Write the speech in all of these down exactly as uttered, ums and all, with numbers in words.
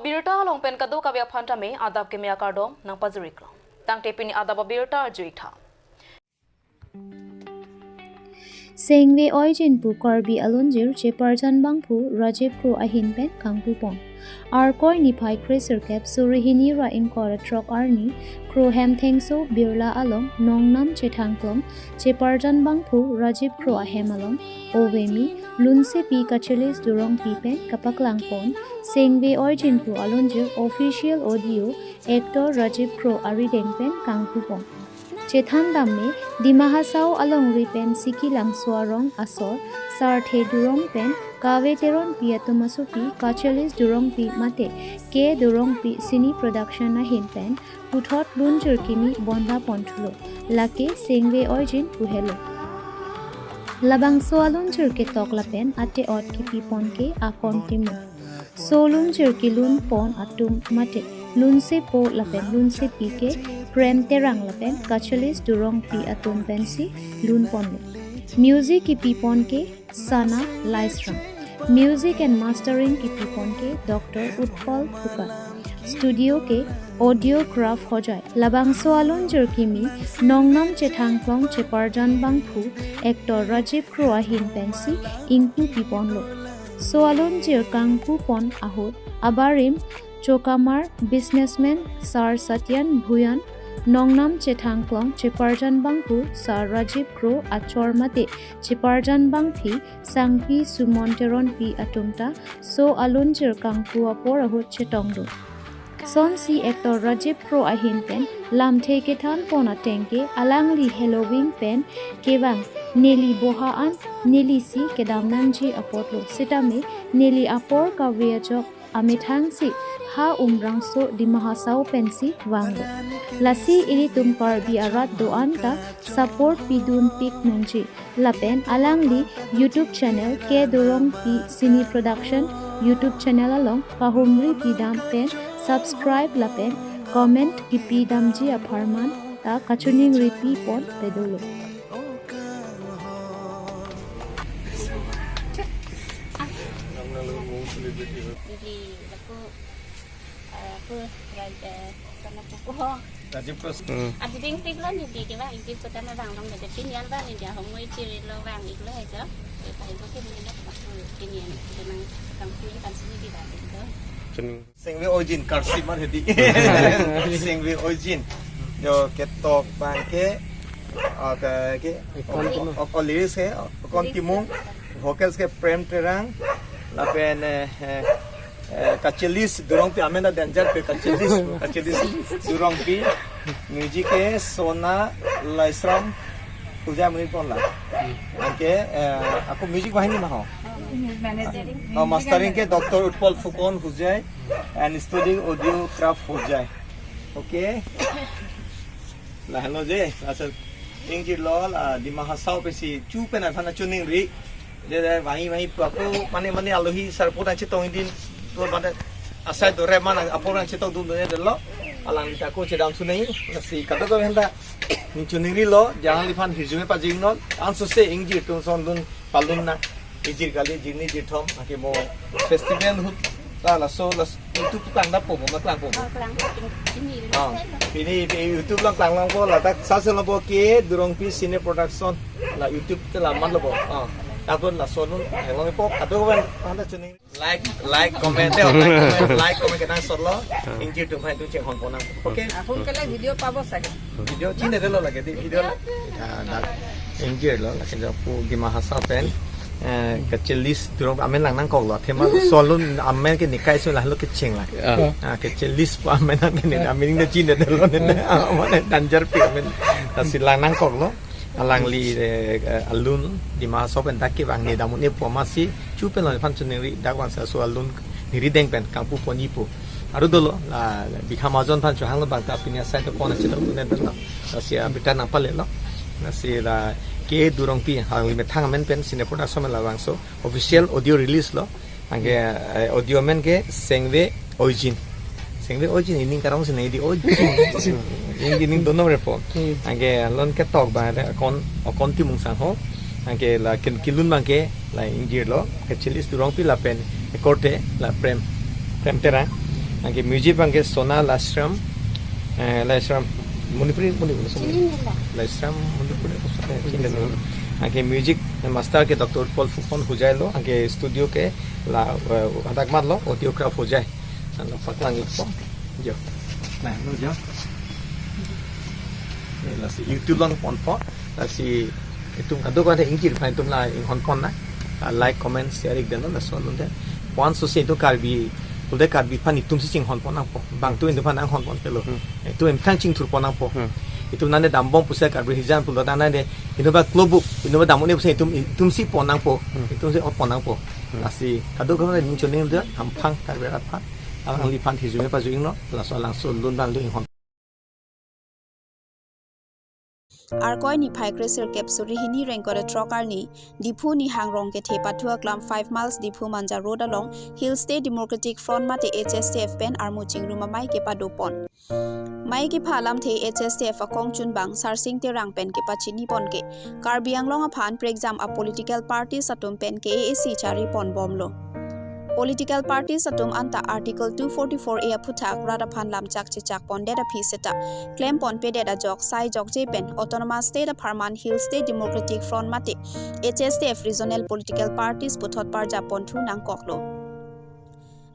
Birta along pen kadokave aphan tame adap keme akardom nangpajiriklo. Tangte pini adap abirta arjuitha. Sengve oijin pu Karbi alonjir cheparjan bangphu Rajiv Kro ahin pen kangpupon. Arkoi niphai kre sirkep suri hini ra ingkoi ra throk arni Kro Hemthengso Birla along Nongnam Chethangklong cheparjan bangphu Rajiv Kro ahem along ovemi lunsepi Kachelis Durongpi pen kapaklangpon Sengve oijin pu alonjir official audio actor Rajiv Kro arideng pen kangpupon. Chethan damme, Dima Hasao alongri pen Sikilangso arong asor Sarthe Durong pen Kave Teronpi atum asopi Kachelis Durongpi mate K Durongpi Cine Production ahin pen puthot lunjir kimi bondapon thulo. Lake Sengve oijin pu helo. Labangso alunjir ketok lapen ate-ot kipipon ke akon timung. So lunjir kilunpon atum mate lunsepo lapen lunsepi ke Prem Terang lapen Kachelis Durongpi atum pensi lunponlo. Music kipipon ke Sana Laisram. Music and mastering kipipon ke Doctor Utpal Phukan. Studio ke Audiograph Hojai. Labangso alunjir kimi Nongnam Chethangklong cheparjan bangphu actor Rajiv Kro ahin pensi ingpu piponlo. So alunjir kangpupon ahut abarim Chokamar businessman Sar Satyan Bhuyan, Nongnam Chethangklong cheparjan bangphu Sar Rajiv Kro achor mate cheparjan bangphi Sangpi Sumon Teronpi atum ta so alunjir kangpu apor ahut chetongdun. Sonsi actor Rajiv Kro ahin pen lamthe kethanpon ateng ke alangli Halloween pen kevang neli boha an neli si kedam nangji apotlo, sitame neli apor kave ajok amethang si ha Umrangso Dima Hasao pensi vanglo. Lasi ilitum Karbi arat do-an ta support pidunpik nangji. Lapen alangli YouTube channel K Durongpi Cine Production YouTube channel along kahumri pidam pen subscribe lapen comment kipi damji apharman ta kachiningri pipon pedolo. Dili laku, eh, aku, ya, eh, sana pupo. Rajiv Kro. Hmm. Adi ding tik lo ni di, di bang, di kota na bang long, di pinian bang, di ahong ngoi ciri lo bang, iklo aja. Eh, paling kok ini nak aku pinian, di bang, kampung kan sini di bang, gitu. Sini. Sengve oijin karsi mar hedi. Sengve oijin. Jo ketok bangke, ah, ke, ke, Akon Timung. O, o, o, lyrics ke, Akon Timung. Vocals ke Prem Terang. Lapen, eh, eh, eh, Kachelis Durongpi, amen na danger pe Kachelis, Kachelis Durongpi. Music ke Sona Laisram. Hojai muni pon la. Anke, eh, aku music banghini ma ho. Oh, mastering ke Doctor Utpal Phukan Hojai and studio Audiograph Hojai. Okay. Lahelo je, asal ingjirlo la Dima Hasao pensi chu pen aphan chiningri. De, de, banghini, banghini, pu ako, mane, mane, alohi sarpo nangchetong idin, do, mane, asai do re, mane, apor nangchetongdun do, de lo, alangli ta ako chedam sunai, lasi kadokave aphanta ning chiningrilo, jangan liphan hirjume pajingnon, ansose ingjir atum sondun palun na, ingjir kali, ingjirni ingjirthom, anke mo festival ahut, ta laso, las, YouTube klangdappo, mo klangpo. Oh, klang, klang, ini, Ah, ini, ini, ini YouTube lang klanglangpo, ladak sasel po ke, Durongpi Cine Production, la YouTube te la man lo po. Ah, tapon lasonun, helong po, kadokave aphanta chining. Like, like, comment, eh, like, comment, like, comment, kena solo, ingjir atum hai tu chenghon ponang. Okay? Ahung kele video pabo sai. Video chinedetlo lake, di video. Ah, dak ingjirlo, lake jo pu Dima Hasao pen, eh, Kachelis Durong amen lang nangkoklo, thema solun amen ke nikai so lahelo kecheng la. Ah. Ah, Kachelis pu amen nang ke ne, amen ne chinedetlo ne, ah, mane danger pe amen. Lasi lang nangkoklo. Alangli, eh, eh, alun Dima Hasao pen dak kevang ne dam un-e pu amatsi chu pen lo aphan chiningri dak vangsi laso alun neli rideng pen kangpupon ipu. Aru dolo, la, la, Bikha Mahajon aphan chohanglo bang ta pini asai to pon chetongdun-edetlo. Lasi abirta nangpalelo. Lasi la K Durongpi alangli methang amen pen Cine Production labangso official audio release lo. Anke, eh, audio amen ke Sengve Oijin. Sengve Oijin, ining karong si nai di Oijin. Ining, ining donom repo. Hmm. Anke alun ketok bang, akon, Akon Timung sangho. Anke la ken kilun bangke la ingjirlo. Kachelis Durongpi lapen ekorte la Prem, Prem Terang. Anke music abangke Sona Lasram, eh, Lasram Manipuri, Manipuri, Chini nila. Lasram Manipuri, eh, chini nila. Anke music master ke Doctor Paul Fuphon Hojai lo, anke studio ke la, eh, hadak mat lo, audiograph Hojai. Ano patang ipo, jo. Nah, lo jo. Eh, lasi YouTube along ponpo, lasi itum kadokave ingkir aphan itum la inghon pon nang. Ah, like, comment, share ik den, laso alun den. Puan sose itum Karbi, pulote Karbi aphan itum si chinghon pon nangpo. Bang itum itum aphan nanghon pon pelo. Hmm. Itum emthang chingthur pon nangpo. Hmm. Itum nane dambom pusi Karbi hijan pulo ta nane itum ba klobuk, itum ba dam un-e pusi itum, itum si pon nangpo. Hmm. Itum si ot pon nangpo. Hmm. Lasi kadokave ning choning de hamphang Karbi arat aphan. Alangliphan thijui pajui ingno, laso alangso alun abang do inghon. Arkoi niphai kre sirkep suri hini ingkoi ra throk arni, Diphu Nihang Rongkethe pathu aklam five miles Diphu Manja Road along Hill State Democratic Front mate H S D F pen armu chingrum amei kepado pon. Mei kepha alamthe H S D F akongchunbang Sarsing Terang pen kepachini pon ke, Karbi Anglong aphan prekjam a political parties atum pen K A A C chari pon bomlo. Political parties atum anta Article two forty-four A aphuthak rat aphan lamchak chechak pondet aphi seta klem ponpedet ajok sai jokje pen Autonomous State apharman Hill State Democratic Front mate H S D F regional political parties puthot parjap ponthu nangkoklo.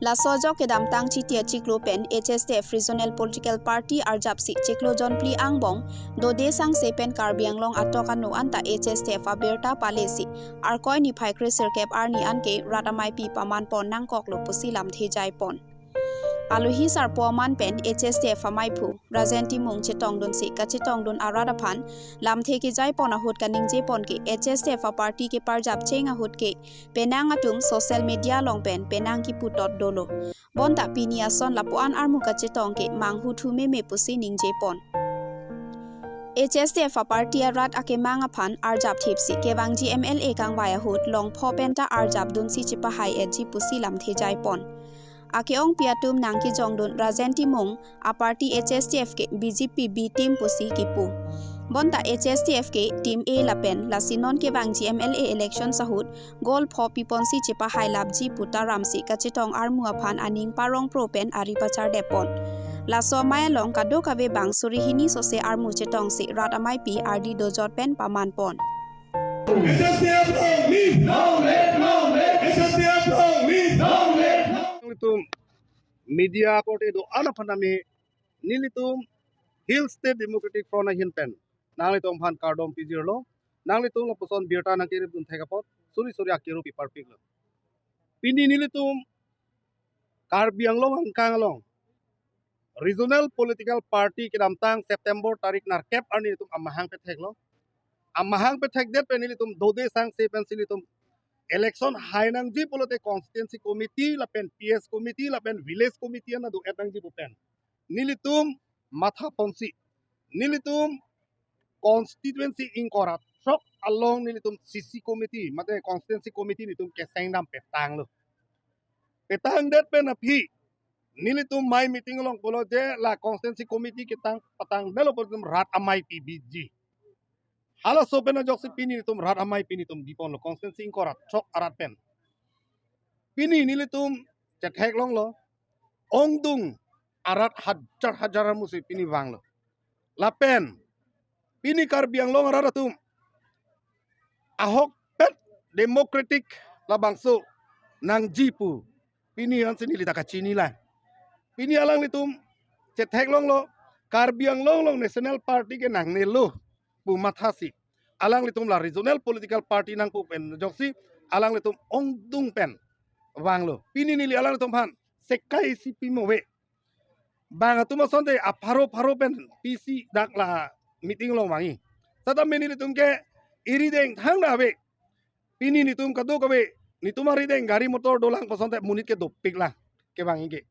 Laso ajok kedamtang Chiti achiklo pen H S D F regional political party arjapsi chiklo jonphli angbong Dode Sangse pen Karbi Anglong atok anu anta H S D F abirta palesi Arkoi niphai kre sirkep arni anke rat ameipi paman pon nangkoklo pusi lamthe jai pon. Alohi sarpo aman pen H S D F ameiphu Rajen Timung chetongdunsi kachetongdun arat aphan lamthe kejai pon ahut kaningje pon ke H S D F aparty keparjap cheng ahut ke penang atum social media along pen penang kiputot dolo. Bonta pini ason lapuan armu kachetong ke manghuthu meme pusi ningje pon. H S D F aparty arat akemang aphan arjap thipsi kevangji M L A kangvai ahut longpho penta arjap dunsi chepahai etji pusi lamthe jai pon. Ake-ongpi atum nangkejongdun Rajen Timung aparty H S D F ke B J P B team pusi kipu. Bonta H S D F ke team A lapen lasi non kevangji M L A election ahut goal pho piponsi chepahai lapji pu taramsi kachetong armu aphan aning parong pro pen ari pachardep pon. Laso amei along kadokave bang suri hini sose armu chetongsi rat ameipi ardi dojot pen paman pon. H S D F long live! Long live! Long live! H S D F long live! Long live! Nelitum media korte do-an aphan tame nelitum Hill State Democratic Front ahin pen nanglitum aphan kardom pijirlo. Nanglitum lapuson birta nangkerip dun thek apot suri suri akiru pi parpiklo. Pini nelitum Karbi Anglong angkang along regional political party kedamtang September tarik nerkep arni nelitum amahang petheklo. Amahang pethekdet pen nelitum Dode Sangse pensi nelitum election hai nangji pulote constituency committee lapen P S committee lapen village committee ana do-et nangji pu pen nelitum matha ponsi nelitum constituency ingkoi ra throk along nelitum C C committee mate constituency committee nelitum keseng dam petanglo. Petangdet pen aphi nelitum mei meeting along pulo je la constituency committee ketang patangdetlo pu nelitum rat ameipi biji. Halaso pen ajoksi pini nelitum rat ameipi nelitum biponlo constituency ingkoi ra throk arat pen. Pini nelitum chetheklonglo, ongdung arat hajar hajar armusi pini vanglo. Lapen pini Karbi Anglong arat atum ahokpet democratic labangso nangji pu pini ansi neli ta kachini lang. Pini alanglitum chetheklonglo, Karbi Anglong along national party ke nangnelo pu mathasi alanglitum la regional political party nangpu pen ajoksi alanglitum ongdung pen vanglo. Pini neli alanglitum aphan sekai si pimo ave. Bang atum asonte apharo pharo pen pisi dak la meeting along vangji. Setame nelitum ke erideng thangta ave. Pini nelitum kadokave nelitum arideng gari motor dolang pu asonte monit ke dopik lang kevangji ke.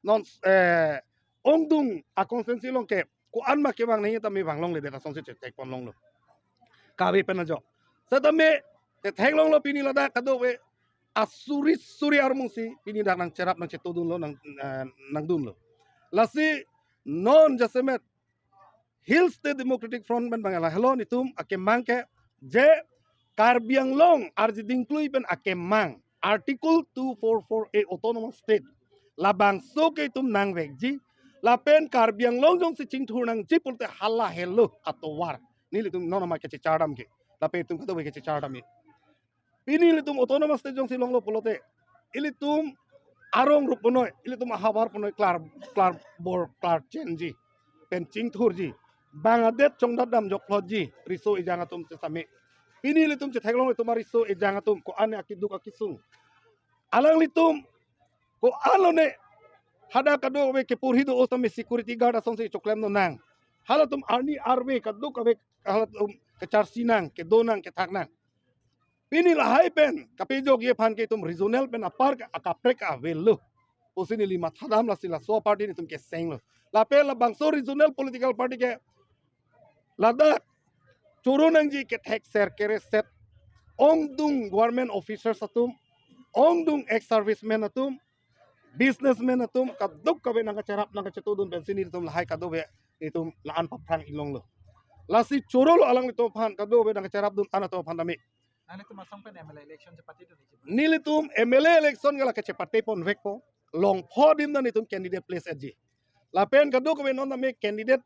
Non, eh, ongdung a constituency along ke ko-an ma kevang nangji tame vanglongledet asonsi chetheklonglo. Kave pen ajok. Setame chetheklonglo pini ladak kadokave asuri suri armusi pini dak nangcherap nangchetodunlo nang, eh, nangdunlo. Lasi non jasemet Hill State Democratic Front pen bang lahelo nelitum akemang ke je Karbi Anglong arjiding klui pen akemang Article two four four A Autonomous State Labangso ke itum nangvekji. Lapen Karbi Anglong jongsi chingthur nangji pulote hala helo atovar. Nelitum non amat kachechardam ke. Lapen itum kadokave kachechardam-e. Pini ilitum autonomous state jongsi longlo pulote, ilitum arong rup punoi, ilitum ahavar punoi klar, klar bor, klar chenji, pen chingthurji, bang adet chongdat dam jokplotji, riso ejang atum sesame. Pini ilitum chetheklong, ilitum ariso ejang atum, ko-an akiduk akisung. Alanglitum, ko-an lone, hadak kadokave kepurhi do-o same security guard asonsi choklem nonang. Halatum arni arve kadokave, halatum kecharsi nang, kedo nang, kethak nang. Pini lahai pen kapejokji aphan ke itum regional pen apar ke akaprek avelo pusi neli mathadam, lasi laso party nelitum kesenglo. Lapen labangso regional political party ke ladak choro nangji kethek ser kereset, ongdung government officers atum, ongdung ex-servicemen atum, businessmen atum, kadokave nangkacherap nangkachetudun pensi nelitum lahai kadokave itum la-an paphrang inglonglo. Lasi chorolo alanglitum aphan kadokave nangkacherapdun an atum aphan tame. Nanglitum asong pen M L A election chepatedun niji. Nelitum M L A election ke lake chepateponvekpo. Longpho adim ta nelitum candidate place-etji. Lapen kadokave non tame candidate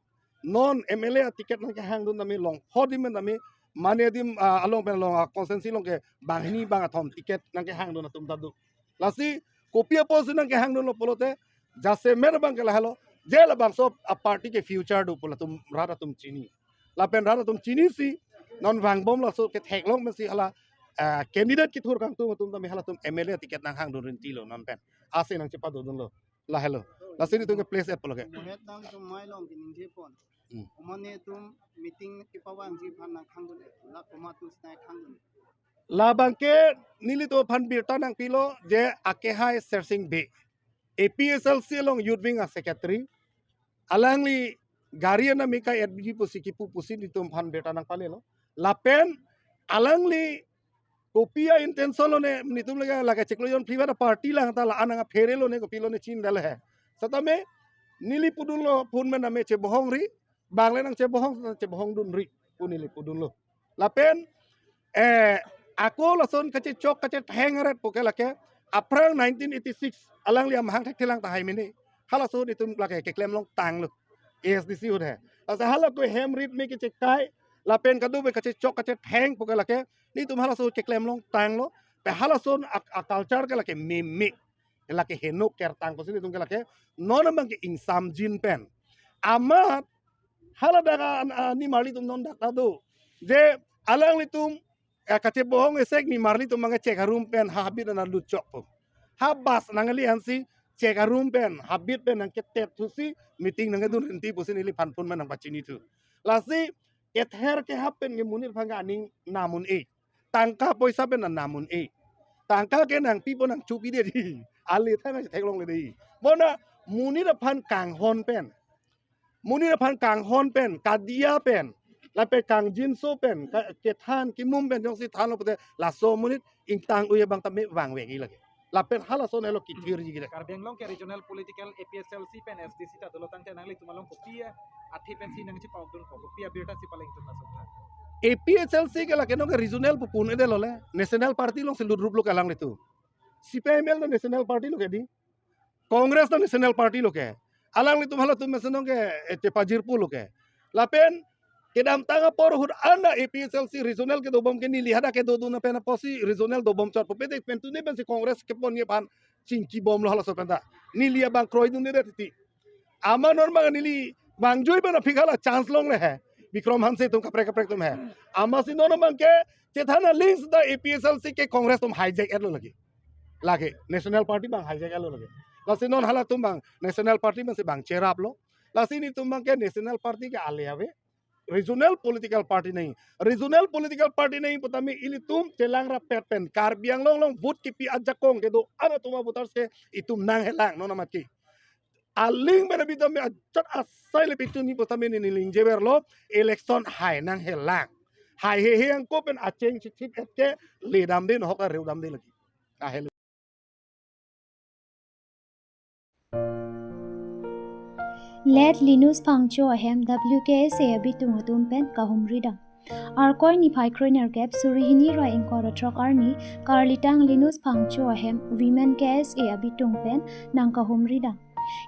non M L A ticket nangkehangdun tame longpho adim pen tame mane adim, ah, along pen along, ah, constituency along ke banghini bangkethom ticket nangkehangdun atum ta do. Lasi kopi apotsi nangkehangdunlo pulote, jasemet abang ke lahelo, je labangso aparty ke future do pu latum rat atum chini. Lapen rat atum chinisi non vangbom laso ketheklong pensi hala, ah, candidate kethur kangtung atum tame halatum M L A ticket nanghangdun rintilo non pen. Ase nangchepadodunlo. Lahelo. Lasi nelitum ke place-et pulo ke. Mohet nangtum mai along keningjepon. Hmm. Mane itum meeting kepavangji aphan nangkhangdun-e, la komat atum si nangkhangdun-e? Labang ke nelitum aphan birta nangpilo je akehai Sersing Bey, A P H L C along Youth Wing a-secretary. Alangli gari ana meka F B G pusi kipu pusi nelitum aphan birta nangpalelo. Lapen alangli kopi a-intention lone nelitum lake, lake chiklo jon phli ba party lang ta la-an nangphere lone kopi lone chinidale he. Setame neli pudunlo phone pen tame chebohongri, bang le nangchebohong, chebohongdunri pu neli pudunlo. Lapen, eh, ako lason kachechok kachetheng aret puke lake aphrang nineteen eighty-six alangli amahang thekthelang tahai mene. Halaso nelitum lake keklemlong tanglo. A S D C ahut he. Lasi hala ko hem rit me kechekai, lapen kadokave kachechok kachetheng puke lake nelitum halaso keklemlong tanglo. Pe halason a, a-culture ke lake meme, lake heno kertang pusi nelitum ke lake non abang ke ingsamjin pen. Amat haladak a, a, nimarlitum non dak ta do. Je alanglitum, eh, kachebohong esek nimarlitum abang ke chek arum pen ha habit ana lutchokpo. Ha bus nangle ansi chek arum pen habit pen nangketet thusi meeting nangkedun rinti pusi neliphan phone pen nangpachinithu. Lasi kether kehap pen ke monit aphan ke aning nam un-e. Tangka poisa pen anam un-e. Tangka ke nangpipo nangchopidetji. Ale tha nangtheklongle dei. Bonta monit aphan kanghon pen, monit aphan kanghon pen, kadia pen, lapen kangjinso pen, ka-, kethan kimum pen jongsi thanlo pute laso monit ingtang-ui abang tame vangvekji lake. Lapen halason elo kithirji ke lake. Karbi Anglong ke regional political A P H L C pen S D C ta dolo tangte nanglitum along kopi athe pensi nangchepaokdunpo, kopi abirta si palengdun laso tha? A P H L C ke lake non ke regional pu pu-un-edetlo le. National party alongsi lutrup lo ke alanglitum. C P I M L ta national party lo ke dei. Congress ta national party lo ke. Alanglitum halatum mesen non ke, eh, chepajirpo lo ke. Lapen kedamtang apor ahut anta A P H L C regional kedobom ke neli hadak kedodun pen apotsi regional dobom chotpo, pete pentune pensi Congress keponji aphan chingkibomlo halaso penta. Neli abang kroidunde titi. Amat non abang neli vangjui pen aphi hala chance longle he. Bikram Hanse atum kaprek kaprek atum he. Amatsi non abang ke chethan aling seta A P H L C ke Congress atum hijack-etlo lake. Lake national party abang hijack-etlo lake. Lasi non halatum abang national party abangsi abang cheraplo. Lasi nelitum abang ke national party ke ale ave. Regional political party nangji. Regional political party nangji putame ilitum chelang rapet pen Karbi Anglong along vote kipi ajakong kedo-an atum a-voters ke itum nanghelang non amat ke. Aling pen abi tame ajat asai le pichunji putame neli ningjeverlo, election hai nanghelang. Hai hehe angko pen acheng chithip-et ke ledamde, nohok ta reudamde lake. Ahelo. Let Linus Phangcho ahem W K S A abitung atum pen kahumri dam. Arkoi niphai krenerkep suri hini ra ingkoi ra throk arni, Karlitang Linus Phangcho ahem Women K S A abitung pen nangkahumridam.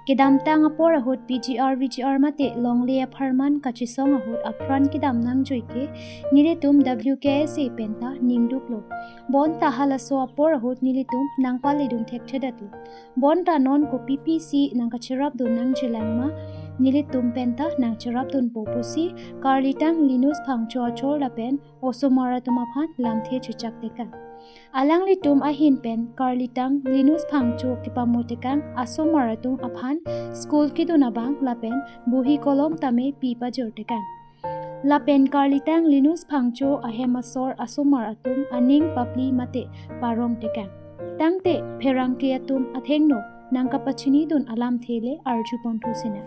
Kedamtang apor ahut P G R V G R mate longle apharman kachisong ahut apran kedam nangjui ke, nelitum W K S A penta ningduklo. Bonta halaso apor ahut nelitum nangpaledun thekthedetlo. Bonta non kopi pisi nangkacherapdun nangjilang ma, nelitum penta nangcherapdunpo pusi Karlitang Linus Phangcho achor lapen osomar atum aphan lamthe chechak tekang. Alanglitum ahin pen Karlitang Linus Phangcho kepamu tekang asomar atum aphan school kedun abang lapen bohi kolom tame pi pajor tekang. Lapen Karlitang Linus Phangcho ahem asor asomar atum aning papli mate parong tekang. Tangte pherangke atum athengno nangkapachinidun alamthe le arjupon thusina.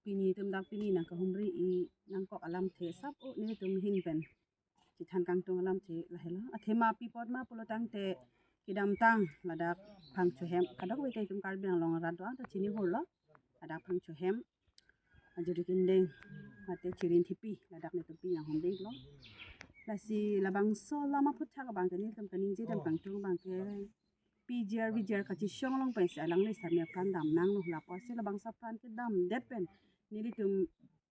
Pini itum dak pini nangkahumri-i nangkok alamthe sap o nelitum ahin pen chethan kangtung alamthe lahelo. Athema pi apot ma pulo tangte kedamtang ladak Phangcho ahem, kadokave ta itum Karbi Anglong arat do-an ta chini hurlo. Ladak Phangcho ahem ajuri kindeng mate chirin thipi ladak nelitum pini nanghumri-iklo. Lasi labangso alam aphuthak abang ke nelitum kaningjedam kangtung abang ke P G R V G R kachisong along pensi alangli sami apran damnanglo, lapusi labangso apran kedamdet pen nelitum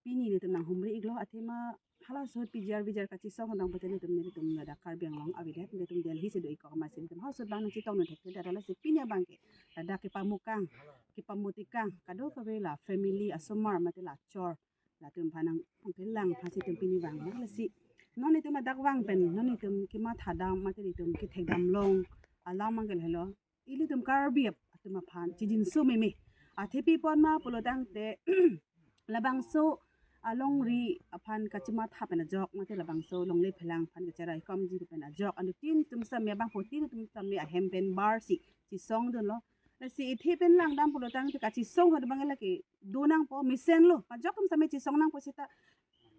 pini nelitum nanghumri-iklo. Athema halaso P G R V G R kachisong abang pute nelitum, nelitum ladak Karbi Anglong avedet, nelitum Delhi si do-ik kok amatsi nelitum halaso abang nangchetongdun thekthedet, lasi pini abang ke ladak kepamukang, kepamutikang kadokave la family asomar mate la achor, latum aphan nangkelang aphansi itum pini vanglo. Lasi non itum ladak vang pen non itum kemathadam mate itum kethekdam long alam abang ke lahelo. Ilitum Karbi ap-, atum aphan chijinso meme. Athe pi apot ma pulo tangte labangso alongri aphan kachematha pen ajok mate labangso longle phelang aphan kacheraikomji pen ajok, anuttin itum sami abang phutin itum sami ahem pen barsi chisongdunlo. Lasi ithe pen langdam pulo tangte kachisong ahut abang lake do nangpo, mesenlo. Ajok atum sami chisong nangpo seta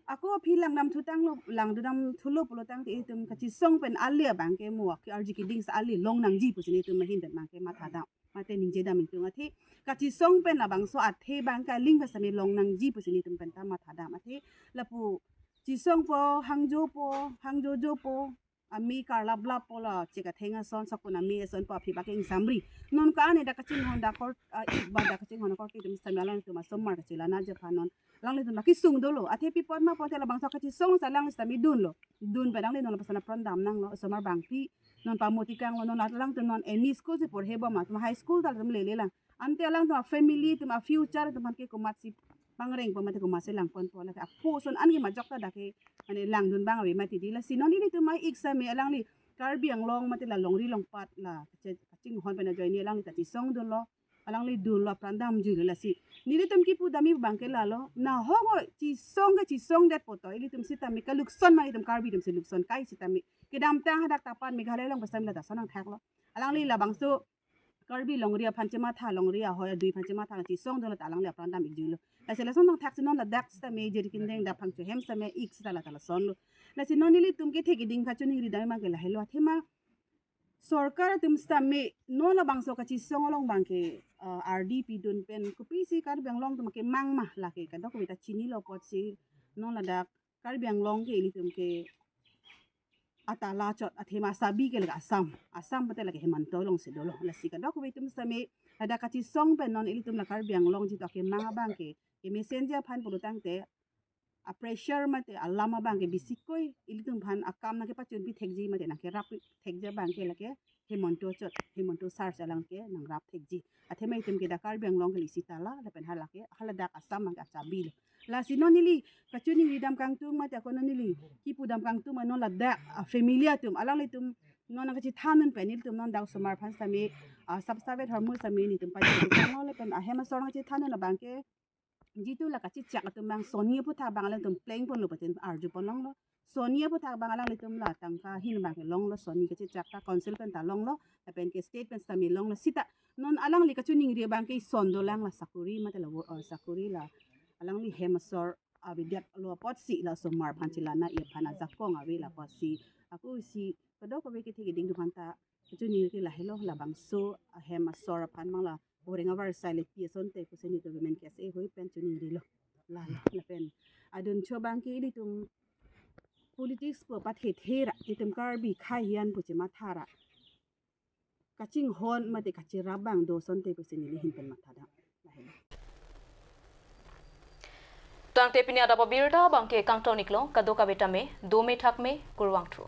ako aphi langdam thutanglo, langdam thulo pulo tangte itum kachisong pen ale abang ke mo ke arji kiding sa ale long nangji pusi nelitum ahin pen abang ke mathadam mate ningjedam ingtung. Athe kachisong pen labangso athe abang ke aling pen sami long nangji pusi nelitum penta mathadam. Athe lapu chisongpo, hangjopo, hangjojopo, ami karlaplappo, la chek atheng ason, sakun ami asonpo aphi abang ke ingsamri. Non ka-an dak kachinghon dak kor, ah, ik ba dak kachinghon dak kor ke itum sami alangtum asomar kachelanaji aphan non alanglitum baki sung dolo. Athe pi apot ma pulote labangso kachisong sa alangli sami dunlo. Dun pen alangli non lapuson apran damnanglo, asomar abangpi non pamutikanglo, non alangtum non M E school si porhebom, atum high school ta latum lelelang. Ante alangtum a-family atum a-future atum aphan ke komatsi pangrengpo mate komatsi langponpo, lake apo ason an ke majok ta dak ke mane langdun abang ave mati di. Lasi non ilitum a-ik sami alangli Karbi Anglong mate la longri longpat la kache-, kachinghon pen ajoine alangli ta chisongdunlo, alangli dunlo, apran damjuilo. Lasi nelitum kipudamji abang ke lalo, nahok chisong ke chisongdet poto, ilitum sitame kalukson ma itum Karbi atum si lukson kai sitame. Kedamtang hadak tapan Meghalaya along pen sitame la ta ason nangthaklo. Alangli labangso Karbi longri aphan chematha, longri ahoi adui aphan chematha chisongdunlo ta alangli apran dam-ikjuilo. Lasi lason nangthaksi non ladak sitame jiri kindeng dak Phangcho ahem sitame ik sita la ta lasonlo. Lasi non nelitum kethe kiding kachiningridam abang ke lahelo. Athema sorkar atum sitame non labangso kachisong along abang ke, eh, ardi pidun pen kopisi Karbi Anglong atum kemang ma, lake kadokave ta chinilo apotsi non ladak Karbi Anglong ke ilitum ke atala chot, athema sabi ke lake Assam. Assam pute lake Himanta alongsi dolo. Lasi kadokave atum sitame ladak kachisong pen non ilitum la Karbi Anglong jitu akemang abang ke, kemesen ji aphan pulo tangte a-pressure mate alam abang ke bisikoi ilitum aphan akam nangkepachunpi thekji mate nangkerappi thekji abang ke lake Himanta chot, Himanta sar si alang ke nangrap thekji. Athema itum ke dak Karbi Anglong ke isi tala, lapen hala ke, haladak Assam abang ke achabilo. Lasi non neli kachiningridam kangtung mate ako non neli kipudam kangtung ma non ladak a-family atum, alanglitum non nangkachethandun pen nelitum non dak osomar aphan sitame, ah, sap savet hormu sitame nelitum pajutanglo, lapen ahem asor nangkachethandun abang ke jitu la kachechak atum abang soni aphuthak abang alangtum plengponlo patin arjupon longlo. Soni aphuthak abang alanglitum la tangka ahin abang ke longlo, soni kachechak ta council pen ta longlo, lapen ke state pen sitame longlo. Sita non alangli kachiningri abang ke ison dolang, la sakori mate la wo-, uh, sakori la alangli hem asor avedetlo apotsi la osomar aphan chelana-i aphan ajakong ave la apotsi. Ako isi kadokave kethe kiding atum aphan ta kachiningri ke lahelo, labangso ahem asor aphan abang la Boreng avar sai le pi asonte pusi nelitum women K S A ahoi pen choningri lo. Lalo lapen adun cho abang ke ilitum politics pu pathethe ra, itum Karbi akhei an pu chematha ra kachinghon mate kachirap abang do asonte pusi neli ahin pen mathadam. Lahelo. Tangte pini adap abirta abang ke kangton iklo, kadokave tame dome thakme, kurvangthu.